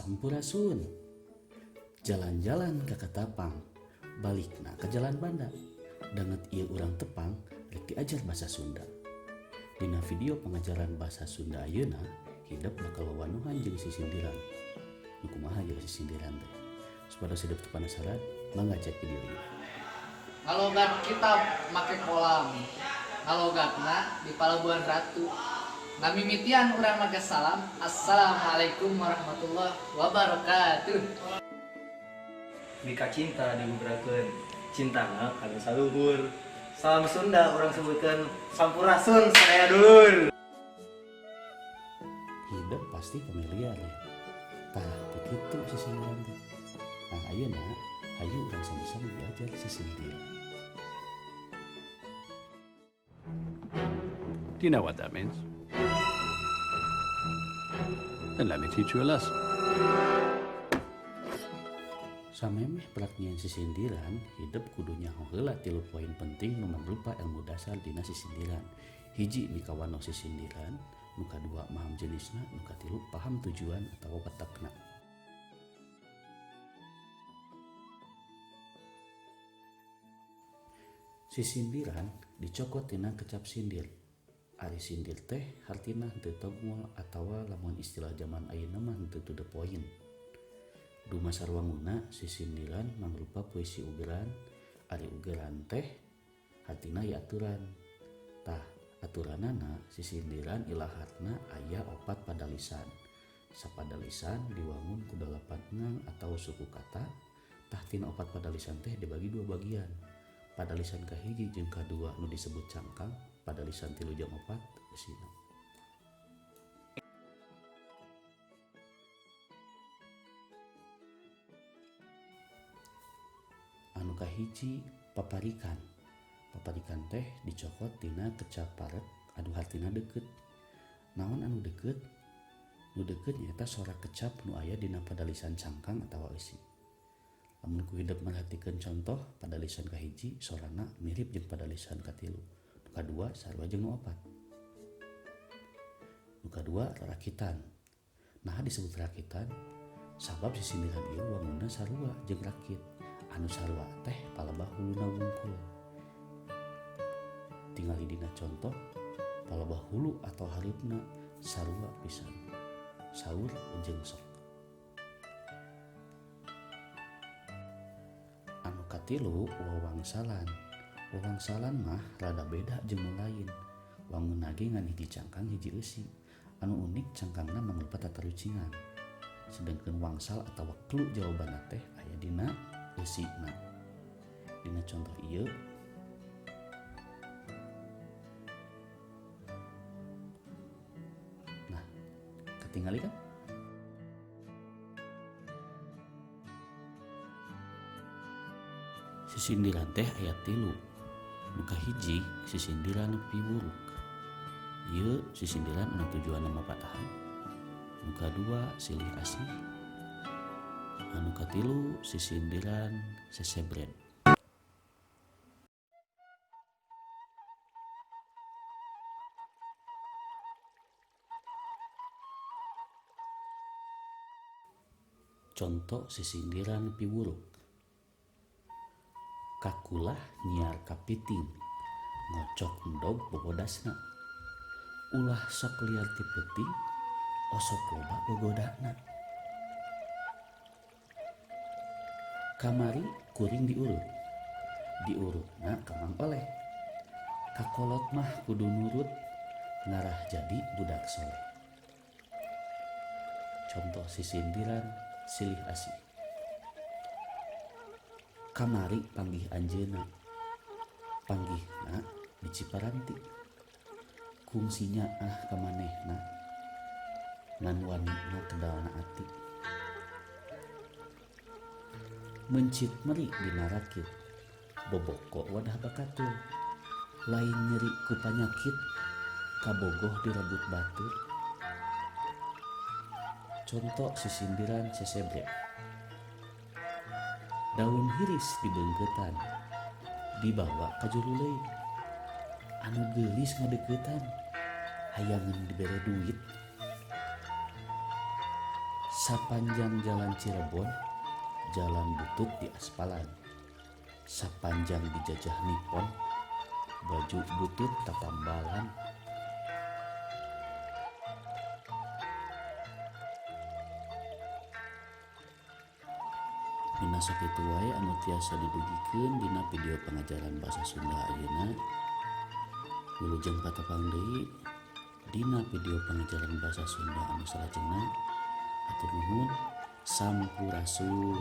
Sampurasun. Jalan-jalan ka Katapang, balikna ka Jalan Banda. Danget ieu urang tepang rek diajar basa Sunda. Dina video pangajaran basa Sunda ayeuna, hidep bakal wawanuhan jeung sisindiran. Nu kumaha ieu sisindiran teh? Supados hidep teu panasaran, mangga cek video ieu. Ngalogat kitab make kolam, ngalogatna di Palabuhan Ratu. Ngamimitian urang make salam, Assalamualaikum warahmatullahi wabarakatuh. Mika cinta digubrakeun, cintana kanu saluhur. Salam Sunda urang sebutkeun, sampurasun sadaya dulur. Hidep pasti familiar ya. Tah, begitu sisindiran teh. Nah, ayeuna hayu urang sami-sami diajar sisindiran. Do you know what that means? Then let me teach you a lesson. Samemeh prak nyieun sisindiran, hidep kudu nyaho heula 3 poin penting nu mangrupa ilmu dasar dina sisindiran. Hiji, mikawanoh sisindiran, nu kadua maham jenisna, nu katilu paham tujuan atawa watekna. Sisindiran dicokot tina kecap sindir. Ari sindir teh hartina henteu togmol atawa lamun istilah jaman ayeuna mah henteu to the point. Dumasar wanguna sisindiran mangrupa puisi ugeran, ari ugeran teh hartina aya aturan. Tah, aturanana sisindiran ilaharna aya 4 padalisan. Sapadalisan diwangun ku 8 engang atawa suku kata. Tah, tina 4 padalisan teh dibagi 2 bagian. Padalisan kahiji jeung kadua nu disebut cangkang, padalisan 3 jeung 4 eusina. Anu kahiji paparikan. Paparikan teh dicokot tina kecap parek anu hartina deukeut. Naon anu deukeut? Nu deukeut nyaeta sora kecap nu aya dina padalisan cangkang atawa eusi. Lamun ku hidep merhatikeun contoh padalisan kahiji sorana mirip jeung padalisan katilu, nu kadua sarua jeung nu opat. Nu kadua rakitan. Naha disebut rakitan? Sabab sisindiran ieu wangunna sarua jeung rakit. Anu sarua teh palebah huluna wungkul. Tingali dina contoh palebah hulu atau hareupna sarua pisan. Saur jeung sok. Anu katilu wawangsalan. Wawangsalan mah rada beda jeung nu lain. Wangunna ge ngan hiji cangkang hiji eusi. Anu unik cangkangna mangrupa tatarucingan. Sedengkeun wangsal atawa klu jawabanna teh aya dina eusina. Dina contoh ieu, nah, katingali kan? Sisindiran teh aya 3. Nu kahiji sisindiran piwuruk. Ieu sisindiran anu tujuanna mapatahan. Nu kadua silih asih. Anu katilu sisindiran sesebret. Contoh sisindiran piwuruk. Kakulah nyiar kapiting, ngocok endog bobodasna. Ulah sok liar ti peuting, osok loba gogodana. Kamari kuring diurut, diurutna ka Mang Oleh. Kakolot mah kudu nurut, ngarah jadi budak soleh. Contoh sisindiran silih asih. Kamari panggih anjeunna, panggihna di Ciparanti. Kungsinya ah ka manehna, ngan wanina kedalna ati. Mencit meri dina rakit, boboko wadah bakatul. Lain nyeri ku panyakit, kabogoh direbut batur. Contoh sisindiran sesebre. Daun hiris dibeungkeutan, dibawa ka juru leuit. Anu geulis ngadeuketan, hayangeun dibere duit. Sapanjang jalan Cirebon, jalan butut di aspalan. Sapanjang dijajah Nippon, baju butut tatambalan. Dina sakitu wae anu tiasa didugikeun dina video pengajaran basa Sunda ayeuna. Wilujeng patepang deui dina video pengajaran basa Sunda anu salajengna. Hatur nuhun, sampurasun.